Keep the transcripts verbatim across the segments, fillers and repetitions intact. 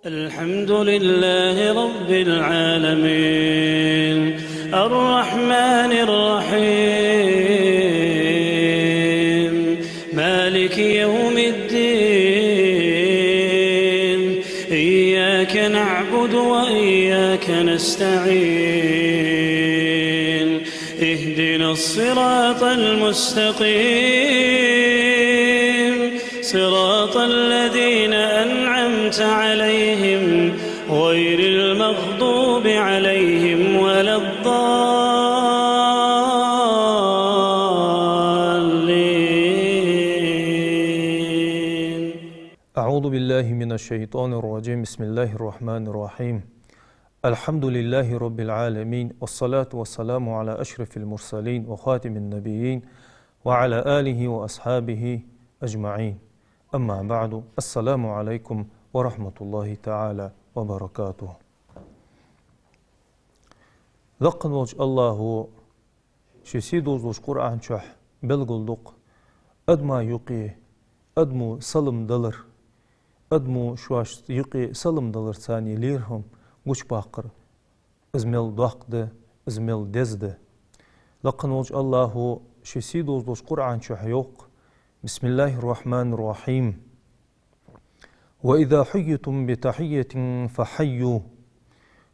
الحمد لله رب العالمين، الرحمن الرحيم، مالك يوم الدين، إياك نعبد وإياك نستعين، اهدنا الصراط المستقيم، صراط الذين أنعمت عليهم غير المغضوب عليهم ولا الضالين. أعوذ بالله من الشيطان الرجيم. بسم الله الرحمن الرحيم. الحمد لله رب العالمين، والصلاة والسلام على أشرف المرسلين وخاتم النبيين وعلى آله وأصحابه أجمعين. أما بعد، السلام عليكم ورحمة الله تعالى وبركاته. Лакха волча АллахӀа ший сийдолча Къуръан чу белгалду-кх адама юкъе, адамо салам далар, адамо шоашта юкъе салам далар, царна лерхӀам гучабаккхар, из мел доккха да, из мел деза да. Лакха волча АллахӀа ший сийдолча Къуръан чу йоах: بسم الله الرحمن الرحيم. وإذا حييتم بتحية فحيوا.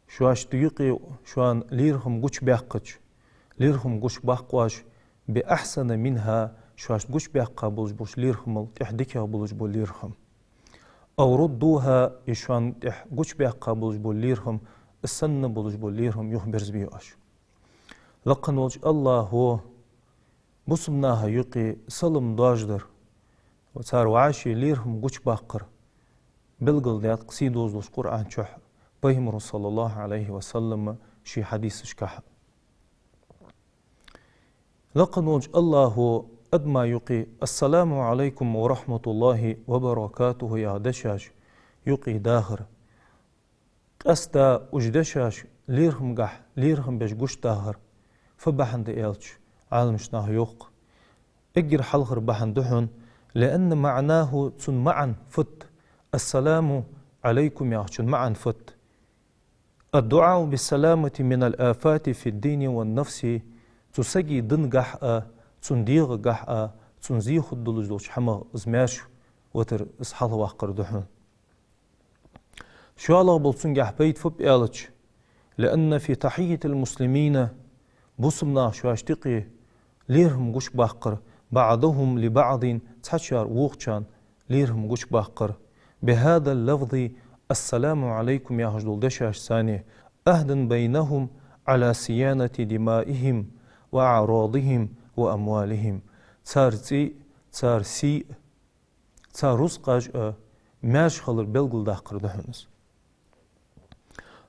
Шоашта юкъе шоана лерхӀам гучабаьккхача, лерхӀам гучабаккха оаш, بأحسن منها, шоашта гучабаьккха болаш болча лерхӀамал тӀех дикагӀа болаш бола лерхӀам. أو ردوها, е шоана тӀех гучабаьккха болаш бола лерхӀам, из санна болаш бола лерхӀам юхаберзабе оаш. Лакха волча АллахӀа бусалба наха юкъе салам доажадар, цар вӀаший лерхӀам гучабаккхар белгалдаьд-кх сийдолча Къуръан чу Пайхамара, صلى الله عليه وسلم, ший хьадисашка. Лакха волча АллахӀа адама юкъе: السلام عليكم ورحمة الله وبركاته, яха дешаш юкъе дахар. Къаьстта уж дешаш лерхӀамгахьа, лерхӀам беш гучадахар фу бахьан да аьлча, Ӏаламнаха йоах-кх: эггара хьалхара бахьан да хьона, لأن معناه, цун маӀан фуд, السلام عليكم яхачун маӀан фуд: الدعاء بالسلامة من الآفات في الدين والنفس, цу сага динагахьа а, цун дегӀагахьа а, цун зе хургдолаш долча хӀамах из маьрша витар, из хьалхаваккхар да хьона. ШоллагӀа бола цунгахьа пайда фуд аьлча, لأن في تحية المسلمين, бусалба наха шоашта юкъе лерхӀам гучабаккхар, بعضهم لبعض, цхьачар вокхачарна лерхӀам гучабаккхар, بهذا اللفظ, السلام عليكم яхаш дола дешаш санна, عهدا بينهم على صيانة دمائهم وأعراضهم وأموالهم. Цар цӀи, цар сий, цар рузкъаш а маьрша хилар белгалдаккхар да хьона из.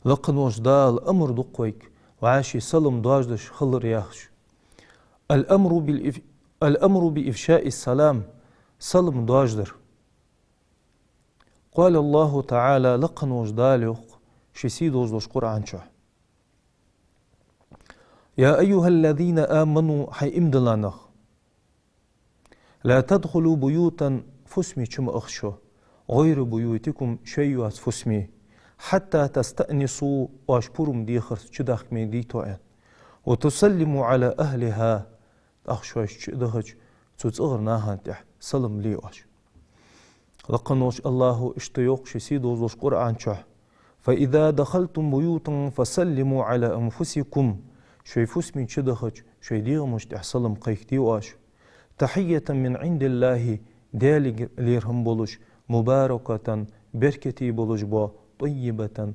Лакха волча Дала амар ду-кх вайга вӀаший салам доажадеш хилар яхаш. الأمر بالإف-، الأمر بإفشاء السلام, салам доажадар. قال الله تعالى, лакха волча Дала йоах-кх ший сийдолча Къуръан чу: يا أيها الذين آمنوا, хӀай иман дилла нах, لا تدخلوا بيوتا, фусаме чу ма аха шо, غير بيوتكم, шоай йоаца фусаме, حتى تستأنسوا, оаш пурам дехарца чудахка ма дийта аьнна, وتسلموا على أهلها, тӀаккха шоаш чу а дахача, цу цӀагӀара нахана тӀехьа салам ле оаш. Лакха волча АллахӀа иштта йоах ший сийдолча Къуръан чу: فإذا دخلتم بيوتا فسلموا على أنفسكم, шоай фусаме чу дахача, шоай дегӀамашта тӀехьа салам кхайкаде оаш, تحية من عند الله, Даьлага лерхӀам болаш, مباركة, беркате болаш бола, طيبة,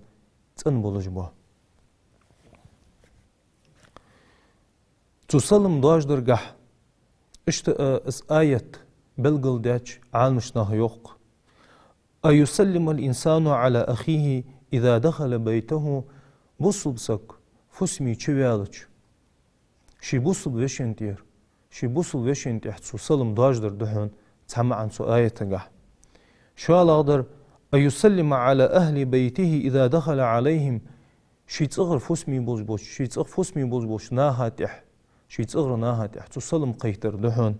цӀена болаш бола. Цу салам доажадаргахьа иштта а из аят белгалдеча, Ӏаламнаха йоах-кх: أن يسلم الإنسان على أخيه إذا دخل بيته, бусалба саг фусаме чу ваьлча, ший бусалба вешийна тӀера, ший бусалба вешийна тӀехьа цо салам доажадар да хьона цхьа маӀан цу аятагахьа. ШоллагӀдар: أن يسلم على أهل بيته إذا دخل عليهم, ший цӀагӀара фусаме болаш болча, ший цӀагӀа фусаме болаш болча наха тӀехьа, ший цӀагӀара наха тӀехьа цо салам кхайкадар да хьона.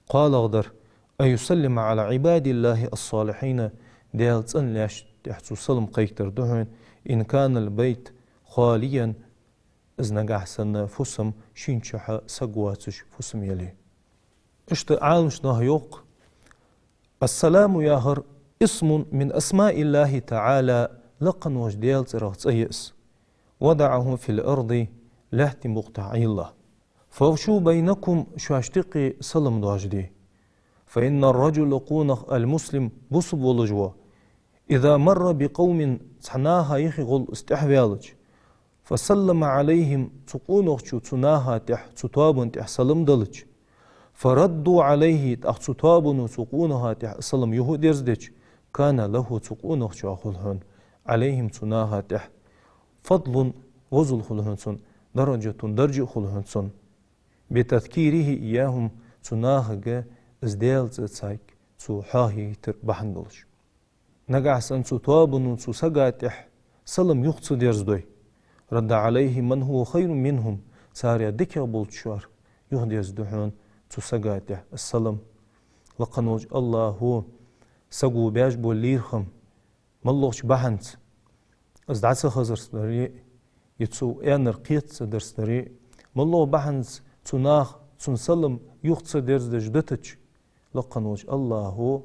КхоалагӀдар: أن يسلم على عباد الله الصالحين, Даьла цӀена лаьш-, тӀехьа цо салам кхайкадар да хьона, إن كان البيت خاليا, из нагахьа санна фусам шийна чухь саг воацаш фусам яле. Иштта Ӏаламнаха йоах: السلام яхар اسم من أسماء الله تعالى, лакха волча Даьла цӀерах цӀи я из. وضعه في الأرض, лаьтта букъ тӀа Ӏайилла. فافشوا بينكم, шоашта юкъе салам доажаде. فإن الرجل, къонах, المسلم, бусалба волаш вола, إذا مر بقوم, цхьа наха юхе гӀолла из тӀехваьлча, فسلم عليهم, цу къонахчо цу наха тӀехьа, цу тоабан тӀехьа салам делча, فردوا عليه, тӀаккха цу тоабано цу къонаха тӀехьа салам юха а дерзадича, كان له, цу къонахчоа хул хьона, عليهم, цу наха тӀехьа, فضل, вовзал хул хьона цунна, درجة, даржа а хул хьона цунна, بتذكيره إياهم, цу нахага из Даьла цӀи царга цо хьоахайийтар бахьан долаш. Нагахьа санна цу тоабано цу сага тӀехьа салам юха ца дерзадой, رد عليه من هو خير منهم, царех дикагӀа болчоа юха дерзаду хьона цу сага тӀехьа салам. Лакха волча АллахӀо саго беш бола лерхӀам, моллагӀча бахьанца, из дӀа ца хазарца даре, е цо аьннар кхетаца дарца даре, моллагӀа бахьанца цу наха цунна салам юха ца дерзадеш дитача, лакха волча АллахӀо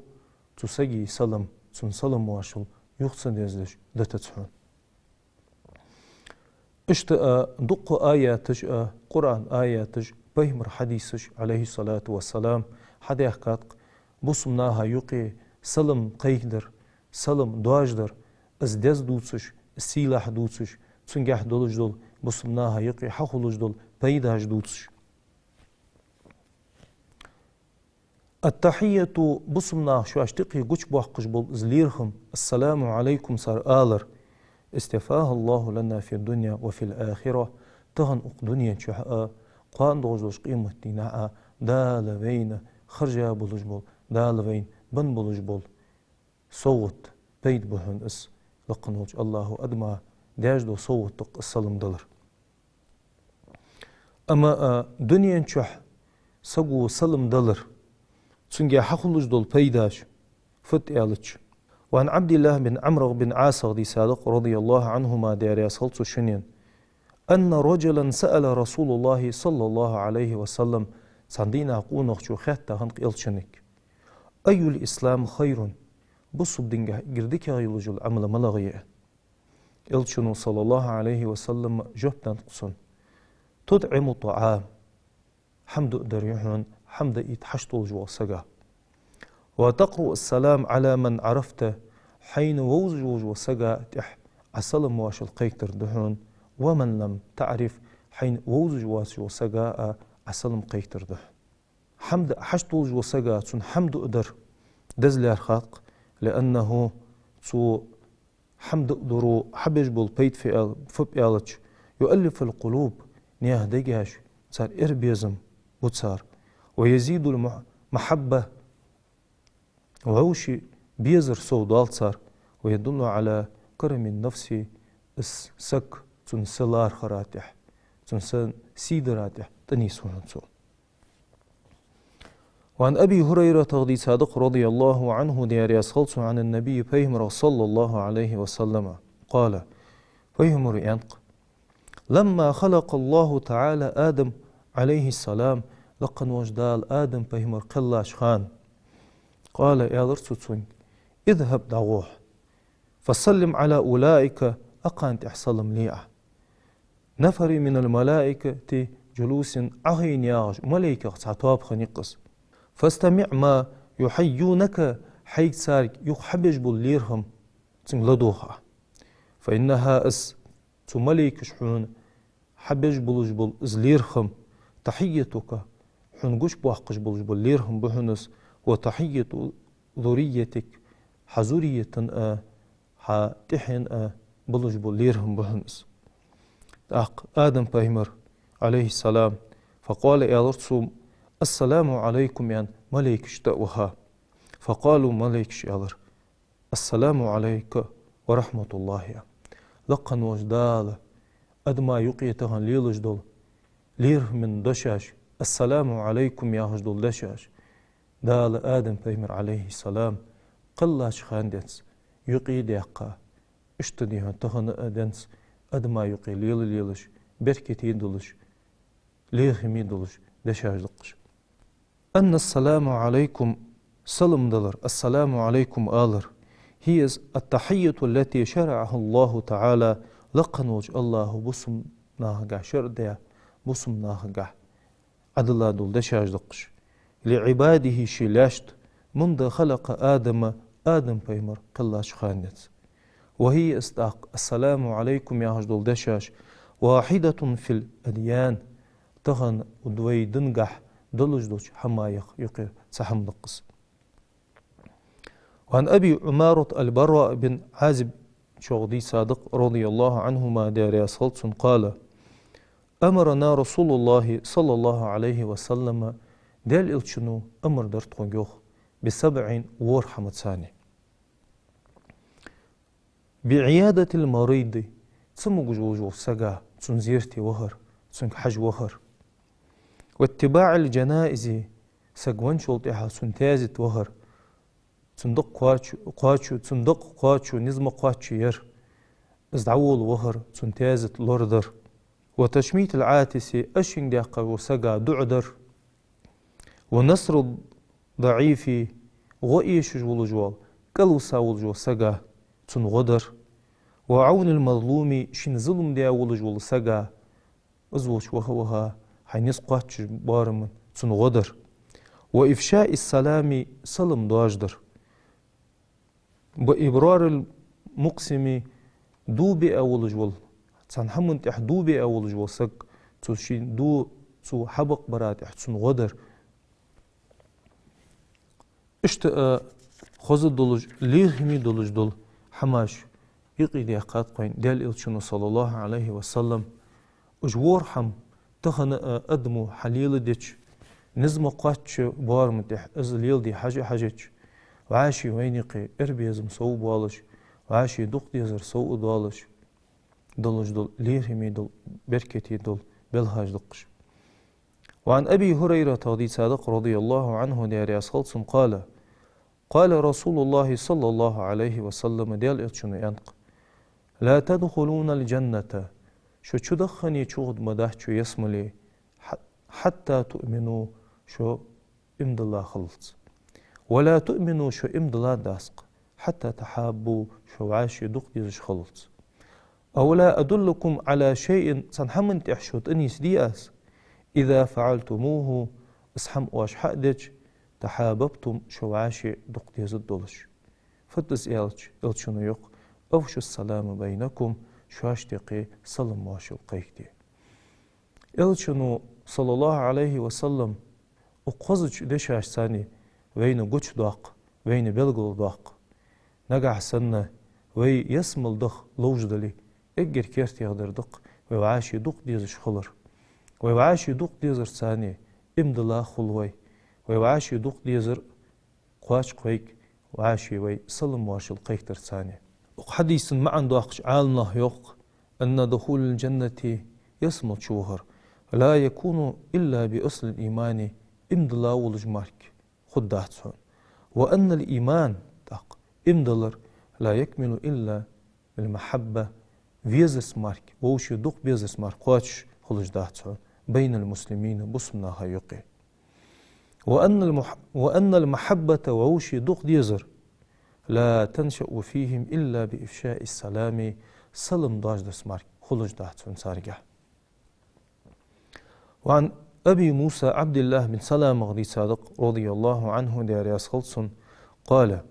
цу сага салам, цунна салам-моаршал юха ца дерзадеш дитац хьона. Иштта а дукха аяташ а, Къуръан аяташ, пайхамара хьадисаш, عليه الصلاة والسلام, хьадаьхкад-кх бусалба наха юкъе салам кхайкадар, салам доажадар, из деза дувцаш, из сийлахь дувцаш, цунгахьа долаш дола бусалба наха юкъе хьахулаш дола пайдаш дувцаш. التحية, бусалба наха шоашта юкъе гучабоаккхаш бола из лерхӀам, السلام عليكم цар алар, استفاها الله لنا في الدنيا وفي الآخرة, тахан укх дунен чухь а, кхоана долаш долча къематдийнахьа а Дала вайна хержа болаш бола, Дала вайна бенна болаш бола совгӀат, пайда ба хьона из, лакха волча АллахӀо адама деш дола совгӀат да-кх из салам далар. Амма а дунен чухь саго салам далар, цунга хьахулаш дола пайдаш фуд аьлча, وعن عبد الله بن عمرو بن العاص дийцад-кх, رضي الله عنهما, Даьла раьза хилва цу шиннена, أن رجلا سأل رسول الله صلى الله عليه وسلم, цхьан дийнахьа къонахчо хаьттад-кх Элчанга: أي الإسلام خير؟ Бусалба динагахьа эггара дикагӀа йолаш йола Ӏамал малагӀа я? Элчано, صلى الله عليه وسلم, жоп даьд-кх цунна: تطعم الطعام, хӀама дуадар я хьона, хӀама даийта хьашт волаш вола саг. وتقرأ السلام على من عرفت, хьайна вовзаш волаш волча сага тӀехьа Ӏа салам-моаршал кхайкадар да хьона, ومن لم تعرف, хьайна вовзаш воацаш волча сага а Ӏа салам кхайкадар да хьона. ХӀама даа хьашт волаш волча сага цунна хӀама дуадар деза лаьрхӀад-кх, لأنه, цо хӀама дуадаро хьабеш бола пайда фу аьл-, фуд аьлча, يؤلف القلوب, наьха дегаш, цар эр безам бу цар, ويزيد المحبة, вӀаши безар совдоал цар, ويدل على كرم النفس, из саг цун са лархӀара тӀехьа, цун са сий дара тӀехьа тӀанийсву хьона цо. وعن أبي هريرة дийцад-кх, رضي الله عنه, Даьла раьза хилва цунна, عن النبي, пайхамарах, صلى الله عليه وسلم, قال, пайхамара аьннад-кх: لما خلق الله تعالى آدم عليه السلام, лакха волча Дала Адам пайхамар кхеллача хана, قال, аьлар цо цунга: اذهب, дӀагӀо хьо, فسلم على أولئك, укхарна тӀехьа салам ле Ӏа, نفر من الملائكة جلوس, Ӏохайна ягӀаш малейкех цхьа тоаба хиннай-кх из. فاستمع ما يحيونك, хьайга царга юха хьабеш бола лерхӀам цунга ладувгӀа Ӏа. فإنها, из, цу малейкаша хьона хьабеш болаш бола из лерхӀам, تحيتك, хьона гучабоаккхаш болаш бола лерхӀам ба хьона из, وتحية ذريتك, хьа зурриятан а, хьа тӀехьен а болаш бола лерхӀам ба хьона из. ТӀаккха Адам пайхамар, عليه السلام, فقال, аьлар цо: السلام عليكم, аьнна, малейкаш тӀа а ваха. فقالوا, малейкаша аьлар: السلام عليك ورحمة الله. Лакха волча Дала адама юкъе тахан лелаш дола лерхӀама дешаш, السلام عليكم яхаш дола дешаш, Дала Адам пайхамар, عليه السلام, кхеллача хана денз юкъе даьккха. Иштта дий хьона тахан а денз адама юкъе лела-лелаш, беркате долаш, лоархӀаме долаш дешаш да-кх уж. أن السلام عليكم, салам далар, السلام عليكم алар, هي التحية التي شرعها الله تعالى, лакха волча АллахӀа бусалба нахагахьа шарӀ даь, бусалба нахагахьа Ӏадала дола дешаш да-кх уж. لعباده, ший лаьшта, منذ خلق آدم, Адам пайхамар кхеллача хана денз. وهي, из тӀаккха السلام عليكم яхаш дола дешаш, واحدة في الأديان, тахан вай динагахьа долаш долча хӀамаех юкъера цхьа хӀама да-кх из. وعن أبي عمارة البراء بن عازب, цох дийцад-кх, رضي الله عنهما, Даьла раьза хилва цунна, قال: أمرنا رسول الله صلى الله عليه وسلم, Даьла Элчано амар дир тхога, йоах, بسبع, ворхӀ хӀамаца. بعيادة المريض, цамогаш волаш волча сага, цун зерате вахар, цунга хьажа вахар. واتباع الجنائز, саг венначул тӀехьагӀа цун таьзета вахар, цун дакъа кхоачо, кхоачо, цун дакъа кхоачо, низ ма кхоаччо яр, из дӀаволла вахар, цун таьзета лорадар. وتشميت العاطس, ошйинга даьккха волча сага дуӀа дар. ونصر الضعيف, гӀо эшаш волаш вола, кӀалвиса волаш вола сага, цунна гӀо дар. وعون المظلوم, шийна зулам даь волаш волча сага, из волча ваха-ваха, хьай низ кхоачаш боарамна цунна гӀо дар. وإفشاء السلام, салам доажадар. وإبرار المقسم, дув биа волаш вола, цхьан хӀаман тӀехьа дув биа волаш вола саг, цо ший дув цо хьабакъбара тӀехьа цунна гӀо дар. Иштта а хоза долаш, лоархӀаме долаш дола хӀамаш юкъе даьккхад-кх вайна Даьла Элчано, صلى الله عليه وسلم. Уж ворхӀ хӀама тахан а адамо хьалеладеча, низ ма кхоачча боарама тӀехьа из леладе хьажа а хьежача, вӀаший вайна юкъе эрбезам сов а боалаш, вӀаший дукха дезар сов а доалаш, долаш дола, лоархӀаме дола, беркате дола белхаш да-кх уж. وعن أبي هريرة, тӀаккха дийцад-кх, رضي الله عنه, Даьла раьза хилва цунна, قال: قال رسول الله صلى الله عليه وسلم, Даьла Элчано аьннад-кх: لا تدخلون الجنة, шо чудаххане чугӀоргдац шо ялсмале, ح-, حتى تؤمنوا, шо иман дилла хиллалца. ولا تؤمنوا, шо иман дилларгдац-кх, حتى تحابوا, шо вӀаший дукха дезаш хиллалца. أولا أدلكم على شيء, цхьан хӀаман тӀехьа шо тӀанийсде аз? إذا فعلتموه, из хӀама оаш хьа а дича, تحاببتم, шо вӀаший дукха дезаргдолаш. Фуд из аьлча, Элчано йоах: أفشوا السلام بينكم, шоашта юкъе салам-моаршал кхайкаде. Элчано, صلى الله عليه وسلم, укх хозача дешашца вайна гучадоаккх, вайна белгалдоаккх. Нагахьа санна вай ялсмале даха ловш дале, эггара кертердар да-кх вай вӀаший дукха дезаш хилар. Вай вӀаший дукха дезарца иман дилла хул вай. Вай вӀаший дукха дезар кхоач-кх вайга вӀаший вай салам-моаршал кхайкадарца. Укх хьадиса маӀан доаккхаш Ӏаламнаха йоах-кх: أن دخول الجنة, ялсмале чувахар, لا يكون إلا بأصل الإيمان, иман дилла волаш мара хургдац хьона. وأن الإيمان, тӀаккха иман диллар, لا يكمل إلا بالمحبة, везарца мара, вӀаший дукха безарца мара кхоачаш хулаш дац хьона, بين المسلمين, бусалба наха юкъе. وأن المح-, وأن المحبة, вӀаший дукха дезар, لا تنشأ فيهم إلا بإفشاء السلام, салам доажадарца мара хулаш дац хьона царгахьа. وعن أبي موسى عبد الله بن سلام, дийцад-кх, رضي الله عنه, Даьла раьза хилва цунна, قال: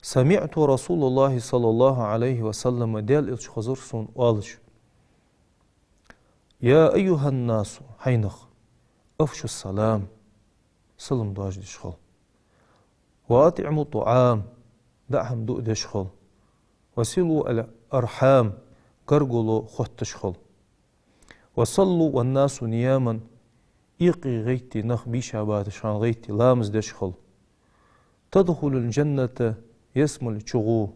سمعت رسول الله صلى الله عليه وسلم, Даьла Элча хазар сона оалаш: يا أيها الناس, хӀай нах, أفشوا السلام, салам доажадеш хила. وأطعموا الطعام, даа хӀама дуадеш хила. وصلوا الأرحام, гаргало хотташ хила. وصلوا والناس نيام, экъий гӀайттий нах бийша бацаш хана гӀайттий ламаз деш хила. تدخلوا الجنة, ялсмале чугӀо,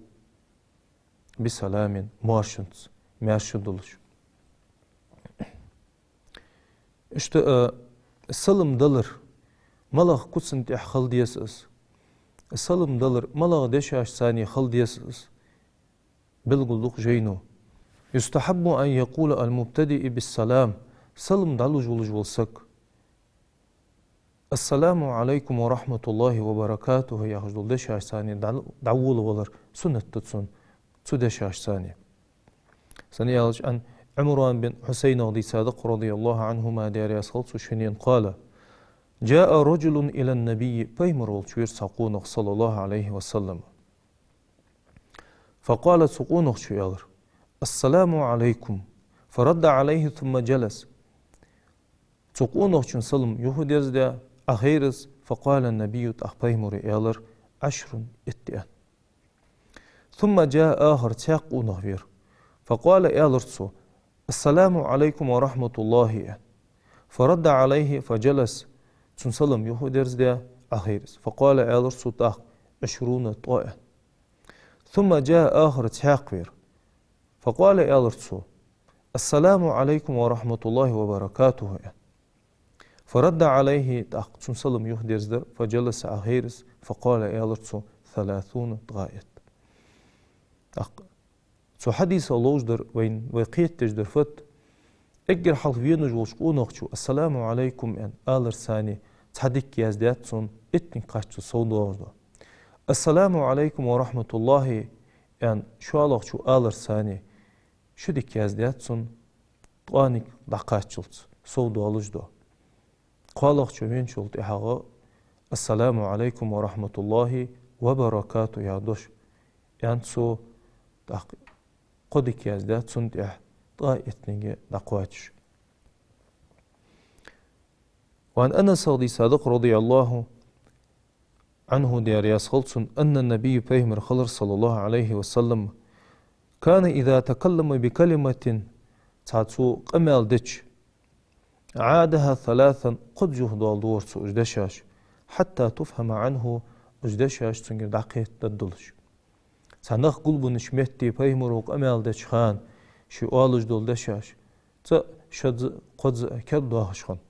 بسلام, моаршанца, маьрша долаш. Иштта а салам далар малагӀча куцан тӀехьа хила деза из? Салам далар малагӀа дешашца хила деза из, белгалду-кх жайно. يستحب أن يقول المبتدئ بالسلام, салам дӀалуш волаш вола саг. السلام عليكم ورحمة الله وبركاته яхаш дола дешашца дӀа-, дӀаволавалар суннат да цун цу дешашца. Сенна аьлча, عن عمران بن حصين дийцад-кх, رضي الله عنهما, Даьла раьза хилва цунна, шийна, قال: جاء رجل إلى النبي, пайхамар волча вера цхьа къонах, صلى الله عليه وسلم. فقال, цу къонахчо аьлар: السلام عليكم. فرد عليه ثم جلس. Цу къонахчун салам юхадерзадаь, Ӏохайра из, فقال النبي, тӀаккха пайхамаро аьлар: عشر, итт, аьнна. ثم جاء آخر, цхьаькха къонах вера. فقال, аьлар цо: السلام عليكم ورحمة الله, аьнна. فرد عليه فجلس, цун салам юхадерзадаь, Ӏохайра из. فقال, аьлар цо тӀаккха: عشرون, ткъо, аьнна. ثم جاء آخر, цхьаькха вера. فقال, аьлар цо: السلام عليكم ورحمة الله وبركاته, аьнна. فرد عليه, тӀаккха цун салам юхадерзадаь, فجلس, Ӏохайра из, فقال, аьлар цо: ثلاثون, ткъаь итт. ТӀаккха цу хьадисах ловш дар вайна, вай кхетадеш дар фуд? Эггара хьалха венаш волча къонахчо: السلام عليكم, аьнна, аларца цхьа дика яздаьд цунна, иттанга кхаччалца совдоагӀаш да. السلام عليكم ورحمة الله, аьнна, шоллагӀчо аларца ши дика яздаьд цунна, ткъоанга дӀакхаччалца совдоалаш да. КхоалагӀчо веначул тӀехьагӀа: السلام عليكم ورحمة الله وبركاته яха дош аьннад цо, тӀаккха кхо дика яздаьд цунна тӀехьа, ткъаь иттанга дӀакхоачаш. وعن أنس дийцад-кх, رضي الله عنه, Даьла раьза хилва цунна, أن النبي, пайхамар хилар, صلى الله عليه وسلم, كان إذا تكلم بكلمة, цхьа цо къамаьл дича, عادها ثلاثا, кхозза юхадоаладора цо уж дешаш, حتى تفهم عنه, уж дешаш цунгара дӀакхетадаргдолаш. Цхьа нах гулбеннача метте пайхамаро къамаьл деча хана ше оалаш дола дешаш цаӀ, шозза, кхозза кердадоахаш хиннад.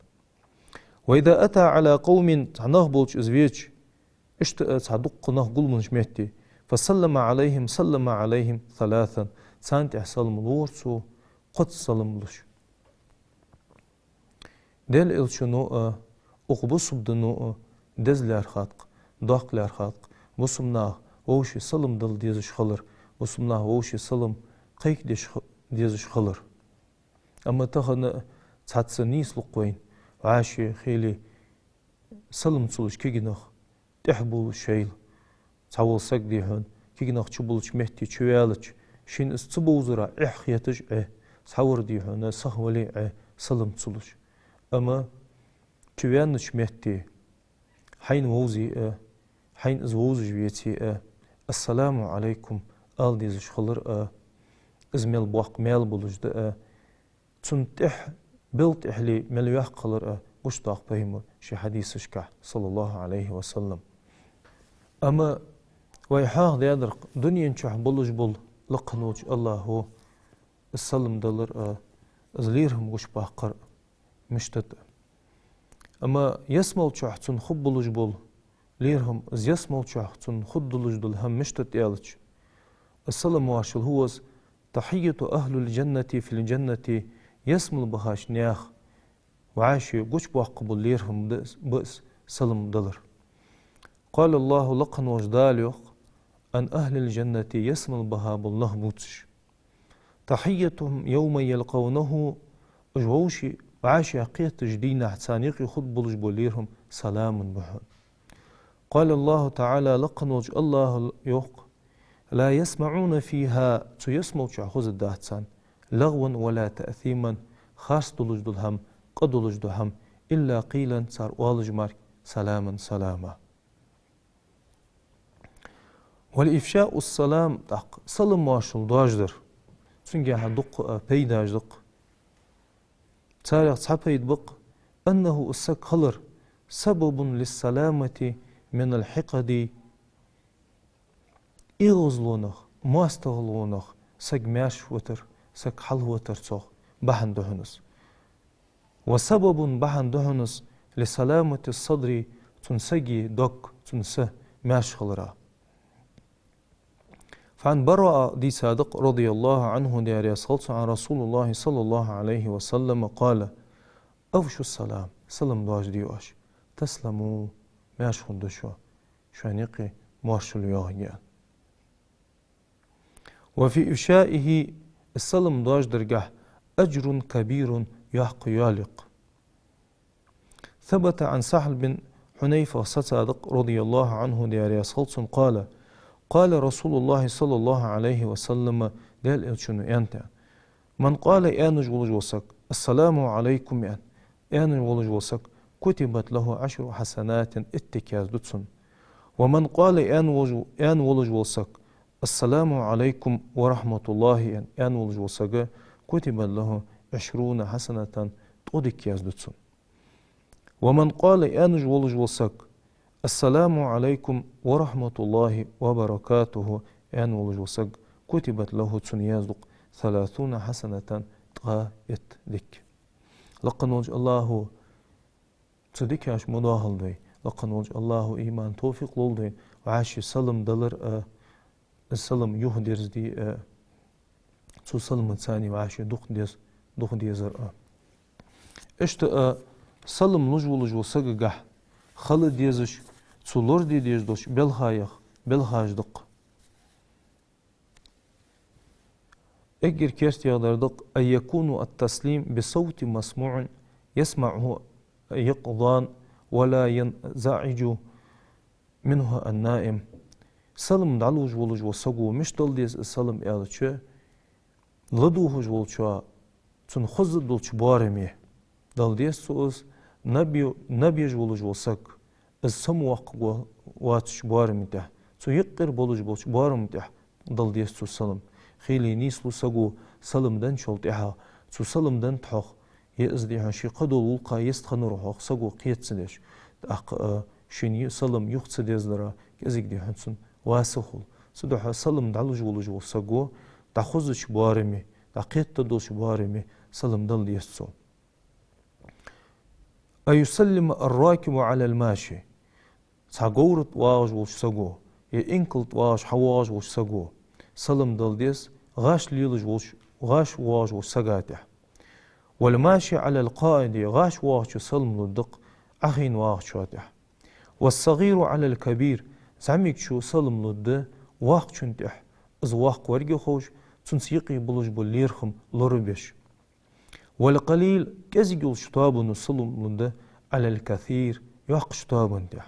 وإذا أتى على قوم, цхьа нах болча из веча, иштта а цхьа дуккха нах гулбеннача метте, فسلم عليهم سلم عليهم ثلاثا, царна тӀехьа салам лора цо, кхозза салам луш. Даьла Элчано а, укх бусалба дино а деза лаьрхӀад-кх, доккха лаьрхӀад-кх бусалба наха вовше салам дала дезаш хилар, бусалба наха вовше салам кхайкадеш х-, дезаш хилар. Амма тахан цхьацца нийслу-кх вайна, вӀаши хиле салам ца луш кегий нах тӀехьа болаш шоайла. Цхьавола саг, дий хьона, кегий нах чубуллача метте чуваьлча, шийна из ца бовзара Ӏехьа хеташ а Ӏе, цхьавар, дий хьона, сиха вале а Ӏе, салам ца луш. Амма чуваьннача метте, хьайна вовзе а, хьайна из вовзаш веце а, السلام عليكم ала дезаш хилар а, из мел боккха маьл болаш да а, цунна тӀехьа, бел тӀехьале мел йоккха хилар а гучадоаккх пайхамара ший хьадисашка, صلى الله عليه وسلم. Амма вай хьоахадаьдар-кх дунен чухь болаш бола лакха волча АллахӀо из салам далар а, из лерхӀам гучабаккхар а мишта да. Амма ялсмала чухь цунна хургболаш бола лерхӀам, из ялсмала чухь цунна хургдолаш дола хӀама мишта да аьлча, из салам-моаршал хӀу ва из: تحية أهل الجنة في الجنة, ялсмала бахача наьха вӀаши гучабоаккхаш бола лерхӀам да из, ба из салам далар. قال الله, лакха волча Дала йоах: عن أهل الجنة, ялсмала баха бола нах бувцаш. تحيتهم يوم يلقونه, уж вовше вӀаши кхетача дийнахьа царна юкъе хургболаш бола лерхӀам سلام ба хьона. قال الله تعالى, лакха волча АллахӀа йоах: لا يسمعون فيها, цу ялсмала чухь хозаргдац царна, لغوا ولا تأثيما, харц долаш дола хӀама, къа долаш дола хӀама, إلا قيلا, цар оалаш мара سلاما, салама. وإفشاء السلام, тӀаккха салам-моаршал доаржадар, цунгахьа дуккха а пайдаш да-кх. Царех цхьа пайда ба-кх: أنه, из саг хилар, سبب للسلامة من الحقد, эгӀазлонах, моастагӀалонах саг маьрша витар, саг хьалхавитар цох бахьан да хьона из. وسبب, бахьан да хьона из, لسلامة الصدر, цун сага дог, цун са маьрша хилара. فعن براء дийцад-кх, رضي الله عنه, Даьла раьза хилва цунна, عن رسول الله صلى الله عليه وسلم قال: أفشوا السلام, салам доажадийя оаш, تسلموا, маьрша хургда шо, шоана юкъе моаршал йоагӀаргья. وفي إفشائه, салам доажадаргахь, أجر كبير, йоккха ял я-кх. ثبت عن سهل بن حنيف сацад-кх, رضي الله عنه, Даьла раьза хилва цунна, قال: قال رسول الله صلى الله عليه وسلم, Даьла Элчано аьннад: من قال, аьнна волаш вола саг, السلام عليكم, аьнна, аьнна волаш вола саг, كتبت له عشر حسنات, итт дика язду цунна. ومن قال, аьнна волаш, аьнна волаш вола саг, السلام عليكم ورحمة الله, аьнна, аьнна волаш вола саг, كتبت له عشرون حسنة, ткъо дика язду цунна. ومن قال, аьнна волаш вола саг, السلام عليكم ورحمة الله وبركاته, аьнна волаш вола саг, كتبت له, цунна язду-кх, ثلاثون حسنة, ткъаь итт дика. Лакха волча АллахӀа цу дикашта ма доахалда вай. Лакха волча АллахӀа иман, товфикъ лолда вайна вӀаши салам далар а, из салам юхадерзаде а, цу саламаца вӀаши дукха дез-, дукха дезар а. Иштта а салам луш волаш волча сагагахь хила дезаш, цо лораде дезаш долча белхаех белхаш да-кх. Эггара керттера дар да-кх: أن يكون التسليم بصوت مسموع يسمعه اليقظان ولا ينزعج منه النائم. Салам дӀалуш волаш вола саго мишта дала деза из салам аьлча, ладувгӀаш волчоа цунна хоза долча боараме дала деза цо из, наб-, наб еш волаш вола саг, из самавоаккхаргвола воацача боарама тӀа, цу юкъера болаш болча боарама тӀа дала деза цо салам. Хийла нийслу саго салам денначул тӀехьагӀа, цо салам деннад хьох, е из, дий хьона, ший кхыдола гӀулакха йистхиннав хьох саго кхета ца деш, тӀаккха а шийна салам юха ца дезалара кӀезига, дий хьона, цунна вас хул. Цудухьа салам дӀалуш волаш вола саго дӀахозача боараме, дӀакхетадолча боараме салам дала деза цо. أن يسلم الراكب على الماشي. Цхьа говра тӀа воагӀаш волча саго, е инкала тӀа воагӀаш, хьавоагӀаш волча саго салам дала деза гӀаш лелаш волча, гӀаш воагӀаш волча сага тӀа. والماشي على القاعد, гӀаш воагӀачо салам лургда-кх Ӏохайна вагӀачоа тӀа. والصغير على الكبير, зӀамигачо салам лургда воккхачоа тӀа, из воккха варга ховш, цунца юкъе болаш бола лерхӀам лорабеш. والقليل, кӀезига йолча тоабано салам лургда على الكثير, йоккхача тоабан тӀа.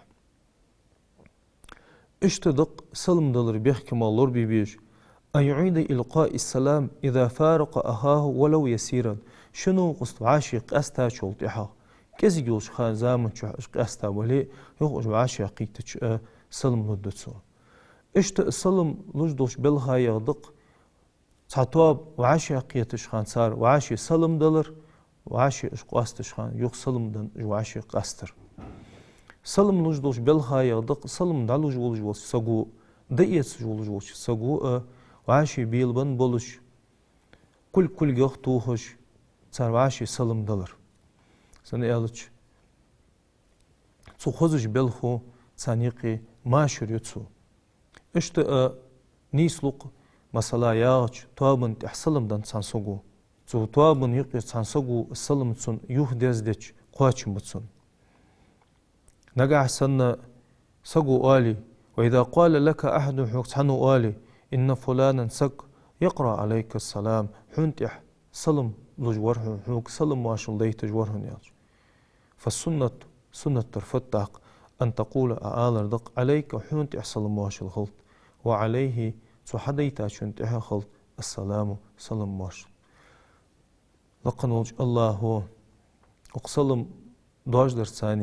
Иштта да-кх салам далара бехкамал лорабе безаш: أن يعيد إلقاء السلام إذا فارق أخاه ولو يسيرا. Ший новкъост вӀаши къаьстачул тӀехьагӀа, кӀезига йолча хана заман чухь уж къаьста бале а, юха уж вӀашагӀкхийттача а салам лургда цо. Иштта а салам луш долча белхаех да-кх цхьа тоаба вӀашагӀкхетача хана цар вӀаши салам далар, вӀаши уж къоастача хана юха салам денна уж вӀаши къастар. Салам луш долча белхаех да-кх салам дӀалуш волаш волча саго, дӀаэцаш волаш волча саго а вӀаши белабенна болаш, кулг кулгах тохаш, цар вӀаши салам далар. Сенна аьлча, цу хозача белхо царна юкъе машар ю цо. Иштта а нийслу-кх, масала, яхача тоабан тӀа салам денна цхьан саго. Цу тоабан юкъера цхьан саго салам цунна юхадерзадеча, кхоачам ба цунна. Нагахьа санна саго оале: وإذا قال لك أحد, хьога цхьанне оале: إن فلانا, саг, يقرأ عليك السلام, хьона тӀа салам луш вар хьона, хьога салам-моаршал дайташ вар хьона, аьлча. فالسنة, суннат дар фуд тӀаккха, أن تقول, Ӏа алар да-кх: عليك, хьона тӀа салам-моаршал хилда, وعليه, цу хьадайтачун тӀа хилда, السلام, салам-моаршал. Лакха волча АллахӀа укх салам доажадарца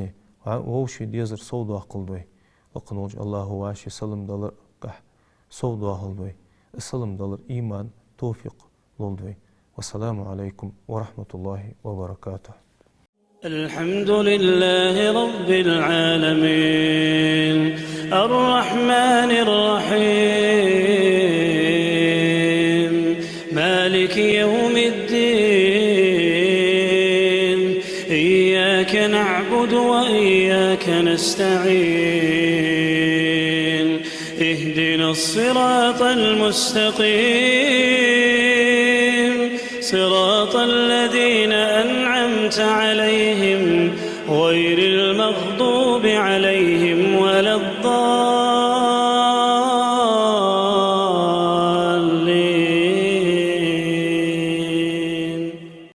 вӀа-, вӀаший дезар совдоаккхалда вай. Лакха волча АллахӀа вӀаший салам даларгахьа совдоахалда вай. Салам далар иман, товфикъ лолда вай. والسلام عليكم ورحمة الله وبركاته. الحمد لله رب العالمين. الرحمن الرحيم. مالك يوم الدين. إياك نعبد وإياك نستعين. الصراط المستقيم، صراط الذين أنعمت عليهم، غير المغضوب عليهم ولا الضالين.